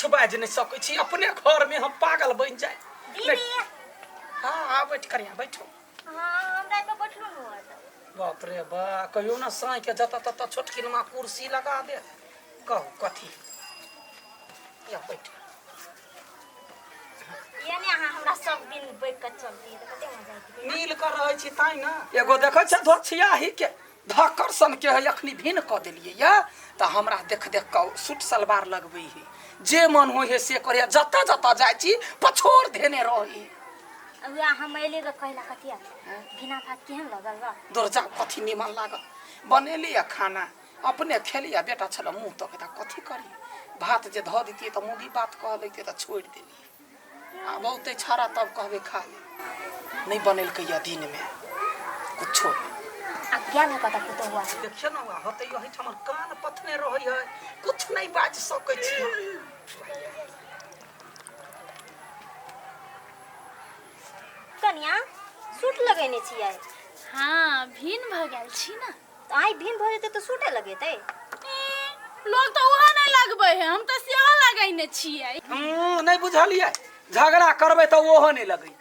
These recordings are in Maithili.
किछु बाजि नहि सकै छी अपने घरमे हम पागल बनि जाय। दीदी। हाँ हाँ, बैठ करिया, बैठो। हाँ, हमरा एहिपर बैठलो नहि होत। बाप रे बा, कहियो ने साँइ के जतऽ ततऽ छोटकिनमा कुर्सी लगा दे। कहू कथी या, बैठ। यानी अहाँ हमरा सब दिन बैठ कऽ चलती तऽ कते मजा आयत। मिल कर रहै छी ताहि ने। एगो देखै छै धोछियाही के धक्कर सन के है, अखनी भिन्न कऽ देलियै या तऽ हमरा देख देख कऽ सूट सलवार लगबै है, जे मन होइ है से करे। जतऽ जतऽ जाइ छी पछोर धेने रही। वएह हम एलियै तऽ कहला कथिया बिना भात केहन लगल बा? दूर जा, कथी निमन लागल? बनेली आ खाना अपने खेली आ बेटा छल मुँह तक तऽ कथी करी? भात जे धऽ दितियै तऽ मौगी बात कह लैतियै तऽ छोड़ि देलियै। आ बहुते छाड़ा तब कहबै खा ले। नहि बनेलकै या दिनमे कुछो नहि। आ गेल है कतऽ पुतहुआ? देखियौ ने, वएह होतै ओहिठाम कान पथने रहै है, कुछ नहि बाजि सकै छी हम। कनिया, सूट लगेने छियै? हाँ, भिन्न भऽ गेल छी ने। तऽ आइ भिन्न भऽ जेतै तऽ सूटे लगेतै? लोग तऽ ओहो नहि लगबै है, हम तऽ सेहो लगैने छियै। नहि बुझलियै, झगड़ा करबै तऽ ओहो नहि लगै।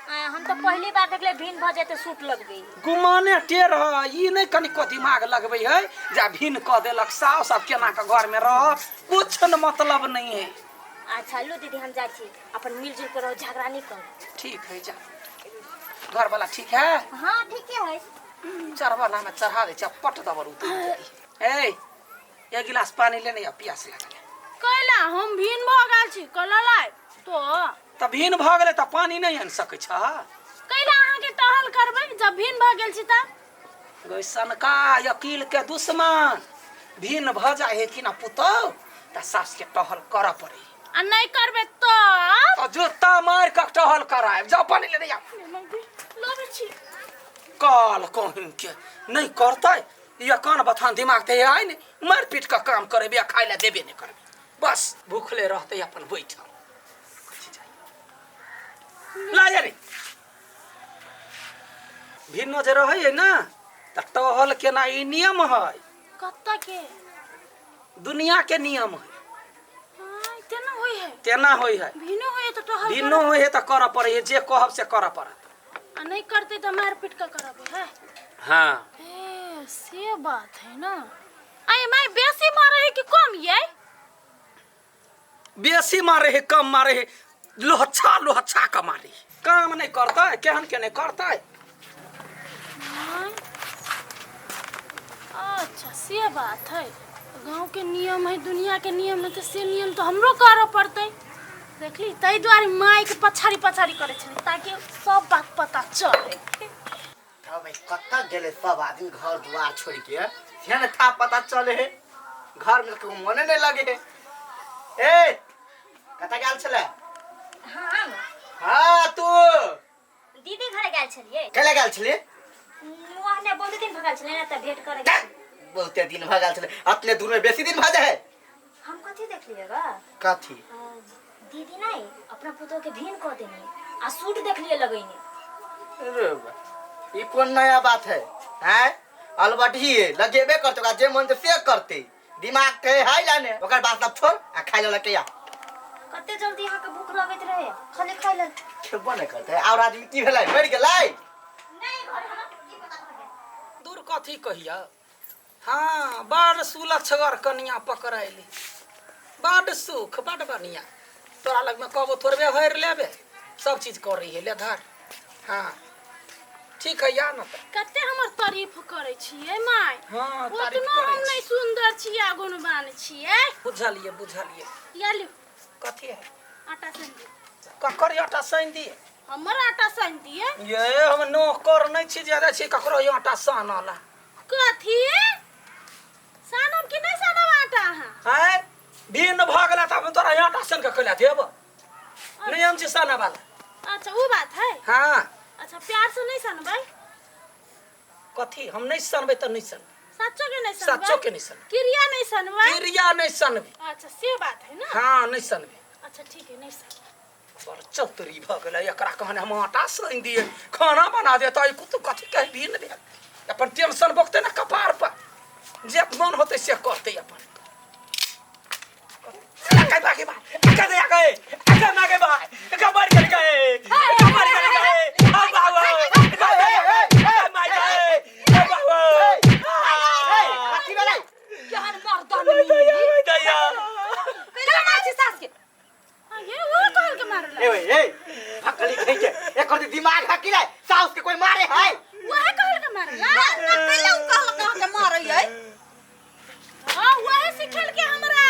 आँय, हम तऽ पहली बार देखले भिन्न भऽ जेतै सूट लगबै। गुमाने टेढ़ है ई, नहि कनिको दिमाग लगबै है जे भिन्न कऽ देलक साउस, आब केना कऽ घरमे रहब? कुछ न मतलब नहीं है। अच्छा लू दीदी, हम जाइ छी, अपन मिलजुल के रहो, झगड़ा नहीं करू। ठीक है, जा। घर वाला ठीक है? हाँ, ठीके है। चढ़वा में चढ़ा दे छै, पट दबर उतर जाई। ए, एक गिलास पानी लेने आ, प्यास लागल है। कैला हम भिन्न भऽ गेल छी कला लाय तो? तऽ भिन्न भऽ गेलै तऽ पानी नहि आनि सकै छ? कैला अहाँके टहल करबै जब भिन्न भऽ गेल छी तऽ? गै सनका अकील के दुश्मन, भिन्न भऽ जाइ है कि ना पुतौ तऽ सास के टहल करऽ पड़े। आ नहि करबै तब? तऽ जूता मारि कऽ टहल करायब। जाओ, पानी लेने आ। लबै छी। काल कहीं के नहीं करतै या कान बथान दिमाग ते आइ ने मारि पीट कऽ काम करेबे आ खाय लए देबे नहि करबे, बस भूखले रहतै अपन बैठल। कथी चाही? ला रे भिन्न जे रहै है ने तऽ टहल केना ई नियम है। कतऽ के? दुनिया के नियम है। हाँ, तेना होइ है? तेना होइ है। भिनो होइ है तऽ टहल भिन्नो होइ है तऽ करऽ पड़ै है, जे कहब से करऽ पड़त। आ नहि करतै तऽ मारि पीट कऽ करबै है? हाँ। ए से बात है ना। आय माय, बेसी मारे है कि कम ये? बेसी मारे है, कम मारे है, लोहच्छा लोहच्छा के मारे है। काम नहीं करतै, केहन के नहीं करतै। हाँ। अच्छा से बात है, गांव के नियम है, दुनिया के नियम है, तऽ से नियम तऽ हमरो करऽ पड़तै। देखली, ताहि दुआरे माय के पछाड़ी पछाड़ी करै छलै ताकि सब बात पता चले। तब भाई कतऽ गेलै सब आदमी घर दुआर छोड़ के से ने था पता चले है, घर में केकरो मने नहीं लगे है। ए, कतऽ गेल छलै? हम? हाँ, तू। दीदी घरे गेल छलियै। कैला गेल छलियै? ओहने बहुत दिन भऽ गेल छलै ने तऽ भेंट करे गेल छलियै। बहुते दिन भऽ गेल छलै? अपने दूर में बेसी दिन भऽ जाइ है। हम कथी देखलियै गा? कथी? दीदी नहीं अपना पुतोह के भीन कऽ देने आ सूट देखलियै लगैने। अरे बा, ई कोन नया बात है? हैं, अलबटही है, लगेबे करते, ओकरा जे मन से करते, दिमाग के है लाने। ओकर बात सब छोड़ आ खाइ लऽ के आ। कते जल्दी अहाँके भूख लगैत रहे, खाली खाइ लेल। खेबो नहि करते। और आदमी की भेलै, मरि गेलै? नहीं, घर हमरा की पता भऽ गेल। दूर कथी कहिया। हाँ, बड़ सुलक्षगर कनिया पकड़ैली, बड़ सुख, बड़ बढ़िया। तोरा लगमे कहबो थोड़बे हरि लेबे, सब चीज करै है, ले धर। हाँ ठीक है, या न तऽ। कते हमर तारीफ करै छियै माय। हाँ, तारीफ ओतनो करै हम छी। नहि सुन्दर छियै आ गुणवान छियै? बुझलियै, बुझलियै। या लियौ। कथी है? आटा सानि दियौ। ककर आटा सानि दिए? हमर आटा सानि दिए। ये हम नौकर नहि छी जे जाइ छी ककरो आटा सानऽ ला। कथी सानब कि नहि सानब आटा अहाँ? आँय, भिन्न भऽ गेलै तऽ तोरा आटा सान कऽ कैला देब? नहि, हम छी सानऽ वाला। अच्छा वो बात है। हाँ। अच्छा, प्यार से नहीं सनबै? कथी हम नहि सनबै तऽ नहि सनबै। सच्चो के नहीं सनबै? सच्चो के नहीं सनबै। क्रिया नहीं सनबै? क्रिया नहीं सनबै। अच्छा से बात है ना। हाँ, नहीं सनबै। अच्छा ठीक है, नहीं सनबै। बड़ चतुरी भऽ गेलै। एकरा कहने हम आटा सानि दिए, खाना बना देतै। कुतु कथी कहि भिन्न भेल, अपन टेंशन बकतै ने कपार पर, जे मन होतै से करतै अपन। अका मागे बा अका दे अका अका मागे बा अका मार कर गए अका मार कर गए आ बाबा अका दे अका मार गए आ बाबा ए, कथी भेलै? केहन मर्दन दया दया केना मारै छी सास के ये वो कहल के मारला ए ओए, ए, भकली खाइ के एकर तऽ दिमाग है कि नहीं साउस के कोई मारे है वह कहल के मारला ना कैला उ कहलक अहाँके मारैयै हां वह सिखल के हमरा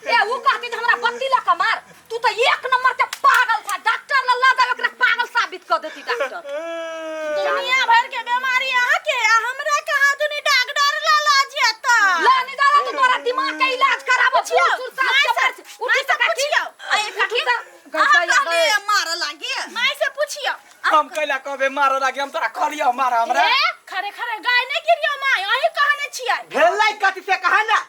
ए उ कहती जे हमरा बत्ती लऽ कऽ मार तू तऽ एक नंबर के पागल छा डॉक्टर लग लऽ जाब एकरा पागल साबित कऽ देती डॉक्टर दुनिया भर के बीमारी अहाँ के आ हमरा कहाँ दुनी डॉक्टर ला ला जेता ला नहीं जाला तो तोरा दिमाग के इलाज कराबो पुछियौ, बूढ़ सूढ़ सास के माय मार से- उठी माय से सका की पुछियौ। ए काकी अहाँ कहलियै मारऽ लागी माय से पुछियौ हम कैला कहबे मारऽ लागे हम तोरा कहलियौ मार हमरा ए खरे खरे गाय नहीं गिरियो माय अही कहने छियै भेलै कथी से कहा ना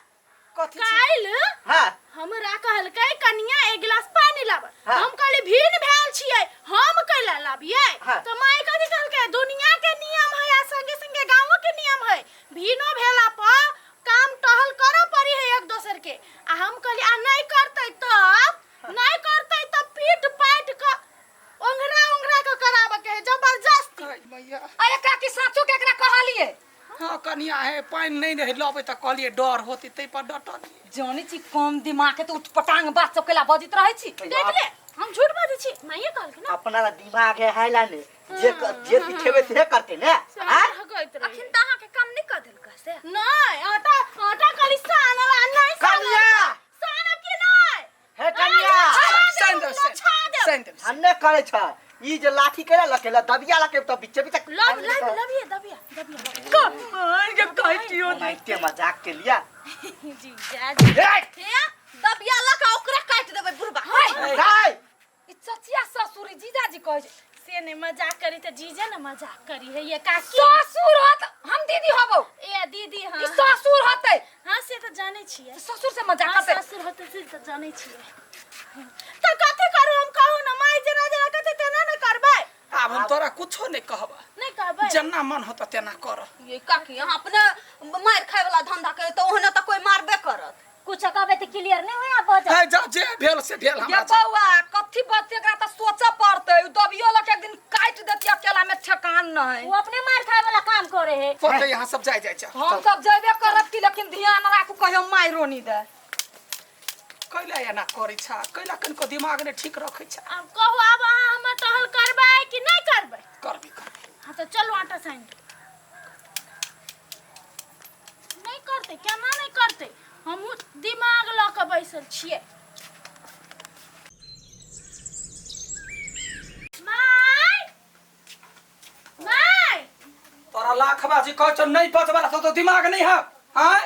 कथी छी? काल्हि हाँ हमरा कहलकै कनिया एक गिलास पानी लाब हाँ। हम कहली भीन भेल छियै हम कैला लाबियै हाँ। तऽ माय कथी कहलकै दुनिया के नियम है आ संगे संगे गांवो के नियम है भीनो भेला पर काम टहल करऽ पड़ी है एक दोसर के आ हम कहली आ नहीं करतै तब नहीं करतै तब पीट पाट के ओंघरा ओंघरा के कराबऽ के है जबरदस्ती गै मैया अरे काकी साचो के एकरा कहलिए हाँ कनिया है पानि नहीं रहे लबै तऽ कहलियै डर होतै ताहि पर डटलियै जानै छी कम दिमाग के तऽ उटपटांग बात सब केला बजैत रहै छी देखले हम झूठ बाजै छी माइये कहलकै ना अपना ला दिमाग है है ला ने जे जे सिखेबे से करते ने से आँ? हगैत रही अखन तऽ अहाँके काम नहि कऽ देलकै से नहीं आटा आटा खाली सानल आ नहीं सानल कनिया सानब कि नहीं हे कनिया सानि देब सानि देब हम नहि करै छ ई जे लाठी केला लकेला दबिया लके तऽ बीचे बीचे लब लब लबिए दबिया दबिया मार के काटियो ओनाहिते मजाक के लिया जी जा जी ए हे दबिया लऽ कऽ ओकरे काटि देबै बुढ़बा दाइ ई चचिया ससुर ई जीजाजी कहै छै से नहीं मजाक करी त जीजे ना मजाक करी है ये काकी ससुर होत हम दीदी हबौ ए दीदी ई हाँ ससुर होतै हाँ से तो जाने छियै ससुर से मजाक हाँ करतै ससुर होते से तो जाने छियै त कथी करू हम कहू ना माय जेना जेना कथी तेना ना करबै आब हम तोरा कुछो नहीं कहब नहीं कहबै जेना मन होता तेना कर ये काकी अहाँ अपने मारि खाय वाला धंधा करे तऽ ओहने तऽ कोई मारबे करत कुछ कहबै तऽ क्लियर नहीं होया बजल है जा जे भेल से भेल ये हमरा बौआ कथी बजतै एकरा तऽ सोचऽ पड़तै उ दबियो लऽ के एक दिन काटि देती अकेला में ठेकान नहीं वो अपने मार खाए वाला काम करे है होते यहाँ सब जाय जाय जा हम सब जेबे करब की लेकिन ध्यान राखू कहियो माइरो नहीं दे कैला एना करै छा कैला कनिको दिमाग ने ठीक रखै छा आब कहू आब अहाँ हमर टहल करबै कि नहीं करबै करबी करबी हाँ तो चलू आटा सानि दू। नहीं करतै केना नहीं करतै हमहूँ दिमाग लऽ कऽ बैसल छियै माय माय तोरा लाख बाजी कहै छौ नहीं पचबला तो दिमाग नहीं है आँय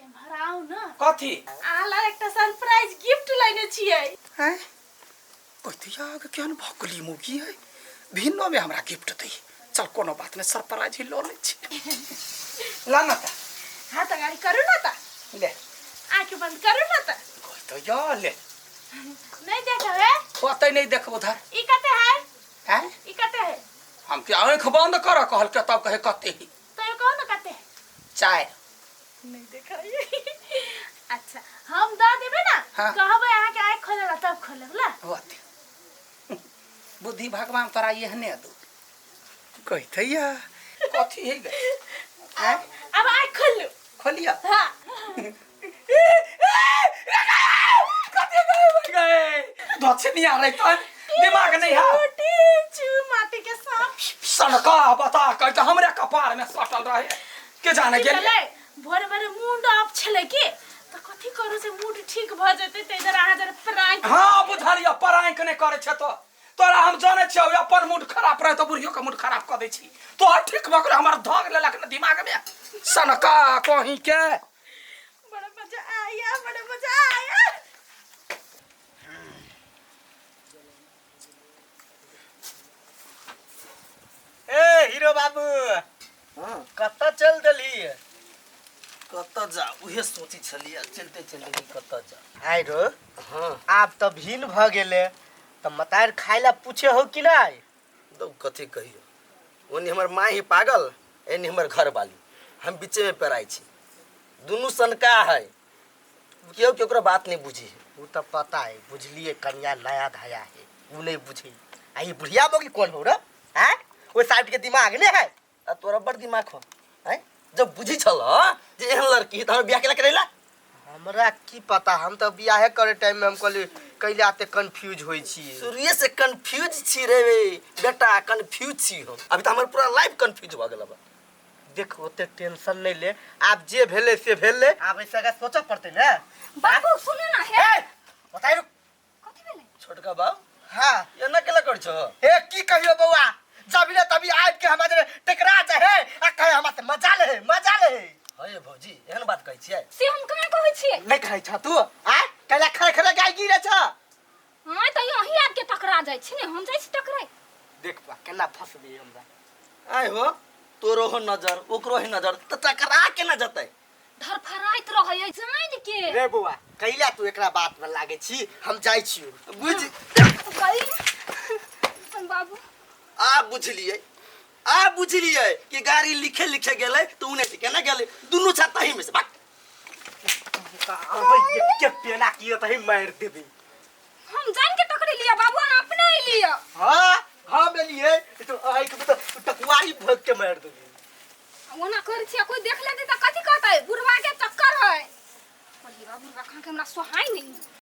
एम्हर आउ ने कथी अहाँ लग एकटा सरप्राइज गिफ्ट लेने छियै हैं कथी आग केहन भकली मुगी है भिन्नो में हमरा गिफ्ट दै चल कोनो बात नहीं सरप्राइज ही लऽ लै छी ला ना ता हाथ अगाडि करू न त ले आँखि बंद करू न त कहै तो या ले नहीं देखबै होतै नहीं देखबो धर ई कते है हैं ई कते है हम के आँख बंद कर कहल के तब कहे कते ही तो कहू न कते है चाय नहीं देखाइए अच्छा हम दऽ देबै ने हाँ। कहबै अहाँके आँखि खोलै ला तब खोलब ला होते बुद्धि भगवान तोरा एहने दू कहते या कथी है गे हैं अब आँखि खोलू खोलिया हाँ कथी गए गए दक्षिण आ रही तो दिमाग नहीं है छोटी चू माटी के सांप सनका बता कह हमरे कपार में सटल रहे के जाने की गेलियै भेलै भोरे भोरे मूड ऑफ छलै की तऽ कथी करू से मूड ठीक भऽ जेतै ताहि दुआरे अहाँ जरा प्रांक हाँ बुझलियै परांक नहि करै छै तो तोरा हम जानै छियौ अपन मूड खराब रहे तो बुढ़ियो के मूड खराब कऽ दै छी तोहर ठीक भऽ गेल हमर धग लेलक ने दिमाग में सनका कहीं के बड़ा मजा आया बड़ा मजा आया ए हीरो बाबू कतऽ चल देली कतऽ जा उहे सोचै छलियै चलते चलते कि कतऽ जा आइ रो हाँ आब तऽ भिन भऽ गेलै तऽ मतार खाय ला पूछे हो कि नहि तब कथी कहियो ओनी हमर माँ ही पागल एनी हमर घर वाली हम बीचे में पेराइ छी दुनू सनका है केओ केकरो बात नहीं बुझी है उ तऽ पता है बुझलिए कनिया नया धया है उ नहीं बुझी आ ई बुढ़िया बोगी कौन हो रे हैं ओइ साइड के दिमाग नहीं है। आ तोरा बड़ दिमाग हो हैं जब बुझी छल जे एहन लड़की त हमर बियाह केला करेला। हमरा की पता, हम तऽ बियाहे करे टाइम में हम कहली कैला एते कंफ्यूज होइ छी। शुरुए से कंफ्यूज छी रे बेटा, कंफ्यूज छी हम। अभी तऽ हमर पूरा लाइफ कंफ्यूज भऽ गेल बा। देख ओते टेंशन नहीं ले, आब जे भेलै से भेलै, आब एहि आगाँ सोचऽ पड़तै ने। बाबू सुनू ना हे। ए, बताइ रुक। कथी भेलै? छोटका बाबू हाँ एना केला कर छो? हे की कहियो बौआ, जब ने तभी आबि के हमरा जरे टकरा जाए हे आ कहे हमरा से मजा ले हे, मजा ले हे। हे भौजी एहन बात कहै छियै? से हम कहाँ कहै छियै? नहीं कहै छ तू आ कैला खरे खरे गाय गिरे छ। हाँ तऽ यहीं आबि के टकरा जाइ छी ने, हम जाइ छी टकराइ। देख बा केना फंसबी हमरा। आय हो तोरो हो नजर ओकरो ही नजर त टकरा के ना जतै। धरफराइत रहै जानि के। रे बौआ कैला तू एकरा बात में लागे छी, हम जाइ छी। बुझ गई बाबू। आ बुझलियै, आ बुझलियै कि गाड़ी लिखे लिखे गेलै त उने से केना गेलै, दुनू छत्ता ही में से भाग। आबै के पेना कियो त ही मारि देबी। हम जान के टकरे लिया बाबू, अहाँ अपने लिया। हां